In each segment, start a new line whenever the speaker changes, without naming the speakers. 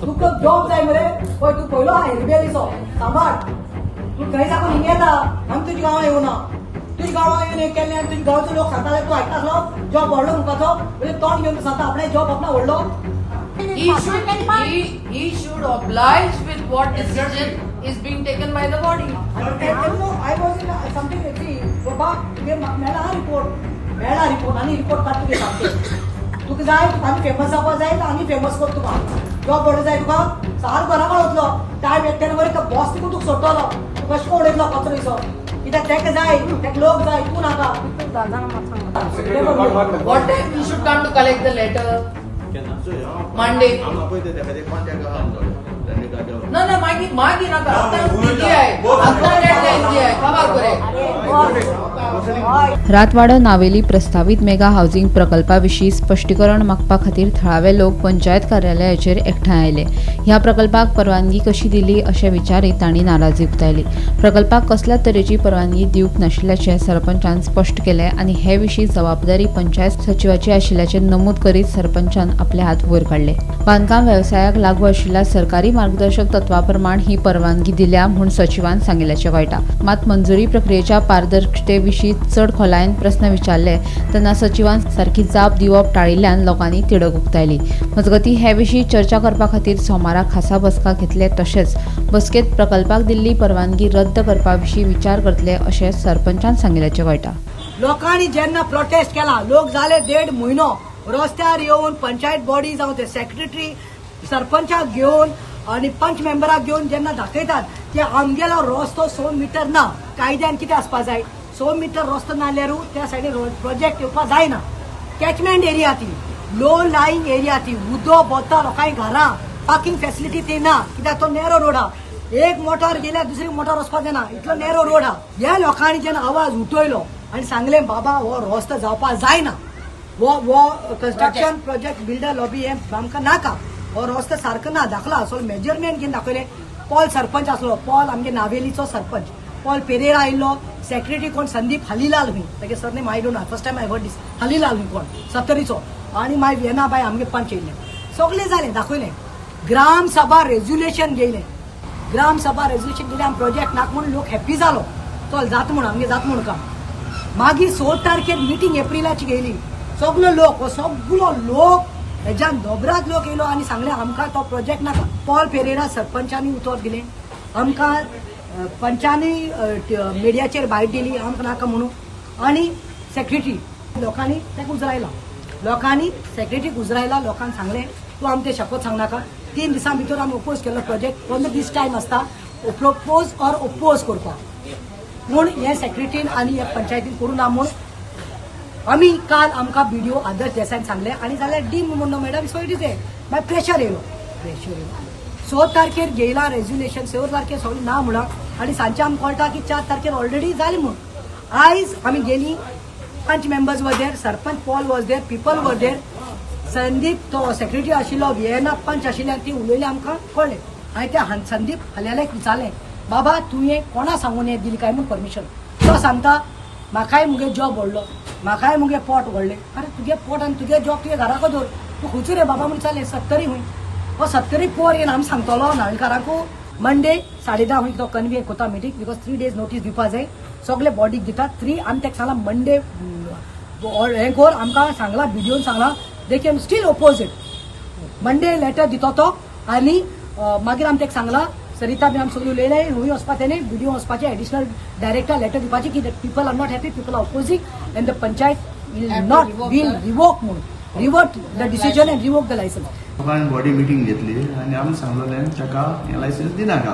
तुका जॉब जाय मरे, पळय तूं पयलो एरबेलीचो सांबाळ, तूं थंय साकून हिंग येता, आमी तुज्या गांवां येवना, तुज्या गांवां येवन हें केलें आनी तुज्या गांवचो लोक सांगताले तूं आयकतासलो जॉब व्हडलो म्हणपाचो, म्हणजे तोंड घेवन सांगता आपणें जॉब आपणा व्हडलो.
He should oblige with what decision is being taken by the body.
I was in something सी बाबा तुगे मेळा रिपोर्ट, मेळा रिपोर्ट आनी रिपोर्ट काड तुगे सामके, तुका जाय तुका आनी फेमस जावपा जाय तर आनी फेमस कर, तुका जॉब व्हडलो जाय, तुका सारको घरा वतलो टायम एकट्यान बरें तो बॉस तिकून तुका सोडटलो, तुका कशें उडयतलो कचरो इसो, कित्याक तेका जाय, तेका लोक जाय, तूं नाका.
What time he should come to collect the letter? Monday. ना ना मागीर मागीर नाका, आतां एसजीआय, आतां एसजीआय खबर करे.
रातवाडो नावेली प्रस्तावीत मेगा हावसिंग प्रकल्पा विशीं स्पश्टीकरण मागपा खातीर थळावे लोक पंचायत कार्यालयाचेर एकठांय आयले. ह्या प्रकल्पाक परवानगी कशी दिली अशें विचारीत तांणी नाराजी उक्तायली. प्रकल्पाक कसल्याच तरेची परवानगी दिवंक नाशिल्ल्याचें सरपंचान स्पश्ट केलें आनी हे विशीं जबाबदारी पंचायत सचिवाची आशिल्ल्याचें नमूद करीत सरपंचान आपले हात वयर काडले. बांदकाम वेवसायाक लागू आशिल्ल्या सरकारी मार्गदर्शक तत्वा प्रमाण ही परवानगी दिल्या म्हूण सचिवान सांगिल्ल्याचें कळटा. मात मंजुरी प्रक्रियेच्या पारदर्शकते विशीं चड खोलायेन प्रस्न विचारले तेन्ना सचिवान सारकी जाप दिवप टाळिल्ल्यान लोकांनी तिडक उक्तायली. मजगतीं हे विशीं चर्चा करपा खातीर सोमारा खासा बसका घेतले, तशेंच बसकेंत प्रकल्पाक दिल्ली परवानगी रद्द करपा विशीं विचार करतले अशें सरपंचान सांगिल्ल्याचें कळटा.
लोकांनी जेन्ना प्रोटेस्ट केला, लोक जाले 1.5 म्हयनो रस्त्यार येवन पंचायत बॉडी जावं ते सेक्रेटरी सरपंचाक घेवन आनी पंच मेंबराक घेवन जेन्ना दाखयतात की आमगेलो रस्तो 100 मिटर ना, कायद्यान कितें आसपा जाय, 100 मिटर रस्तो नाल्यारू त्या सायडीन प्रोजेक्ट येवपा जायना. कॅचमेंट एरिया ती, लो लाईंग एरिया ती, उदो बोता लोकांक घरां, पार्किंग फॅसिलिटी ती ना, कित्याक तो नॅरो रोड आहा, एक मोटर गेल्यार दुसरी मोटर वचपाक जायना, इतलो नॅरो रोड आहा. ह्या लोकांनी जेन्ना आवाज उठयलो आनी सांगलें बाबा हो रस्तो जावपा जायना, हो हो कन्स्ट्रक्शन प्रोजेक्ट बिल्डर लॉबी हे आमकां नाका, हो रस्तो सारको ना दाखला, सो मेजरमेंट घेवन दाखयलें. पॉल सरपंच आसलो, पॉल आमगे नावेलीचो सरपंच पॉल पेरेरा आयिल्लो, सेक्रेटरी कोण संदीप हलीलाल हुंय, तेगे surname I don't know, first time I heard this, Halilal हुंय कोण सत्तरीचो, आनी मागीर वेना बाय आमगे पंच येयल्ले, सगळें जालें दाखयलें. ग्राम सभा रेज्युलेशन घेयलें, ग्राम सभा रेजोल्युशन दिलें, आमी प्रोजेक्ट नाका म्हणून लोक हॅप्पी जालो, चल जाता म्हूण आमगे जाता म्हूण काम. मागीर 6 तारखेर मिटींग एप्रिलाची घेयली, सगलो लोक हो सगलो लोक हेज्यान दोबरात लोक येयलो आनी सांगलें आमकां तो प्रोजेक्ट नाका. पॉल पेरेरा सरपंचानी उतर दिलें आमकां, पंचांनी मिडियाचेर बायट दिली आमकां नाका म्हणून, आनी सेक्रेटरी लोकांनी ताका उजरायला, लोकांनी सेक्रेटरीक उजरायला, लोकांक सांगलें तूं आमचें शपथ सांगनाका, 3 दिसां भितर आमी ओपोज केल्लो प्रोजेक्ट, 15 दीस टायम आसता प्रपोज ऑर ओपोज करपाक, पूण हे सेक्रेटरीन आनी हे पंचायतीन करूं ना म्हूण आमी काल आमकां बीडीओ आदर्श देसायान सांगलें आनी जाल्यार डीम म्हणून madam so it is a मागीर प्रेशर येयलो, प्रेशर येयलो. 6 तारखेर घेयला रेज्युलेशन, 6 तारखेर सगळें ना म्हणा आनी सांजचें आमकां कळटा की 4 तारखेर ऑलरेडी जालें म्हूण. आयज आमी गेलीं, panch members were there, sarpanch Paul was there, people were there, Sandeep तो सेक्रेटरी आशिल्लो, वियेना पंच आशिल्ले, आनी ती उलयली आमकां कळ्ळें. हांवें त्या संदीप हल्याल्याक विचारलें, बाबा तुवें कोणा सांगून हें दिलें काय म्हूण परमिशन? तो सांगता म्हाकाय मुगे जॉब व्हडलो, म्हाकाय मुगे पोट व्हडलें. अरे तुगे पोट आनी तुगे जॉब तुगे घराको दवर, तूं खंयचो रे बाबा म्हूण विचारलें. सत्तरी खूंय हो सत्तरी पोर येवन आमी सांगतलो नावेलकारांकू. मंडे 10:30 खूंय तो कन्वीन कोता मिटींग, because 3 days notice दिवपा जाय, सगळे बॉडीक दिता 3. आमी ताका सांगलां मंडे हें कर, आमकां सांगलां बीडीओन सांगलां, they can still oppose it. Monday letter दितो तो आनी मागीर आमी ताका सांगलां सरिता बी आमी सगळीं उलयलें, हुंय वचपा तेणें बीडीओ वचपाचें, एडिशनल डायरेक्टर लेटर दिवपाचें की people are not happy, people are opposing and the panchayat will not will revoke म्हणून, revert the decision and revoke the licence.
लोकांनी बॉडी मिटींग घेतली आनी आमी सांगलेलें ताका हें लायसन्स दिनाका,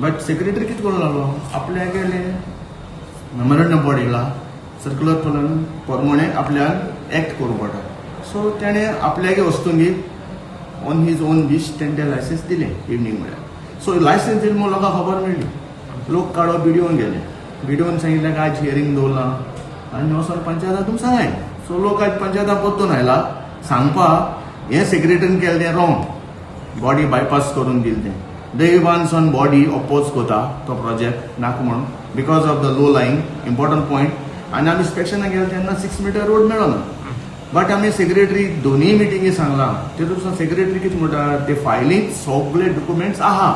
बट सेक्रेटरी कितें करूंक लागलो, आपल्या गेले मेमोरंडम बॉडीला सर्क्युलर पळोवन प्रमाणे आपल्याक एक्ट करूंक पडटा, सो तेणें आपल्यागे वस्तूंगी ऑन his own wish तेणें तें लायसन्स दिलें इवनींग म्हळ्यार. सो लायसन्स दिलें म्हूण लोकांक खबर मेळ्ळी, लोक काडो बीडीओन गेले, बीडीओन सांगितलें काय आयज हियरींग दवरलां आनी वचोन पंचायतान तुमी सांगाय. सो लोक आयज पंचायतान परतून आयला सांगपा हें सेक्रेटरीन केलें तें रॉंग, बॉडी बायपास करून दिलें तें, दैवान बॉडी ओपोज करता तो प्रोजेक्ट नाका म्हणून because of the low lying important point. आनी आमी इन्स्पेक्शनाक गेले तेन्ना 6 मिटर रोड मेळना, बट आमी सेक्रेटरी दोनूय मिटिंगी सांगलां. तेतून सेक्रेटरी कितें म्हणटा, ते फायलींत सगळे डॉक्युमेंट्स आहा,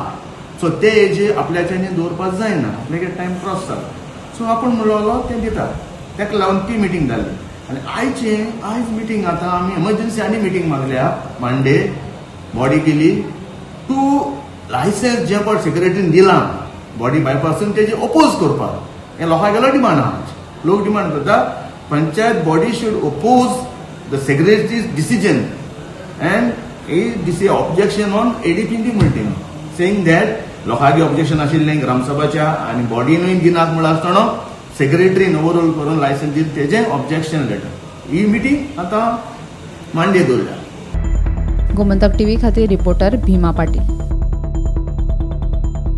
सो ते हेजे आपल्याच्यानी दवरपाक जायना, आपल्यागे टायम क्रॉस जाला. सो आपूण म्हणलो तें दिता. ताका लागून ती मिटींग जाली. आनी आयचे आयज मिटींग आतां आमी एमर्जन्सी आनी मिटींग मागल्या मांडे बॉडी केली टू लायसन्स जे पळय सेक्रेटरीन दिलां बॉडी बायपासून तेजे ओपोज करपाक. हें लोकांगेलो डिमांड आहा. लोक डिमांड करता, panchayat body should oppose the secretary's decision and this objection on ADP meeting, saying that लोकांगे ऑब्जेक्शन आशिल्लें ग्रामसभाच्या आनी बॉडीनूय दिनाक म्हणल्यार आसतना सेक्रेटरीन ओवरऑल करून लायसन्स दिल तेजें ऑब्जेक्शन लेटर. ही मिटींग आतां मांडे दवरल्या.
गोमंतक टीव्ही खातीर रिपोर्टर भीमा पाटील.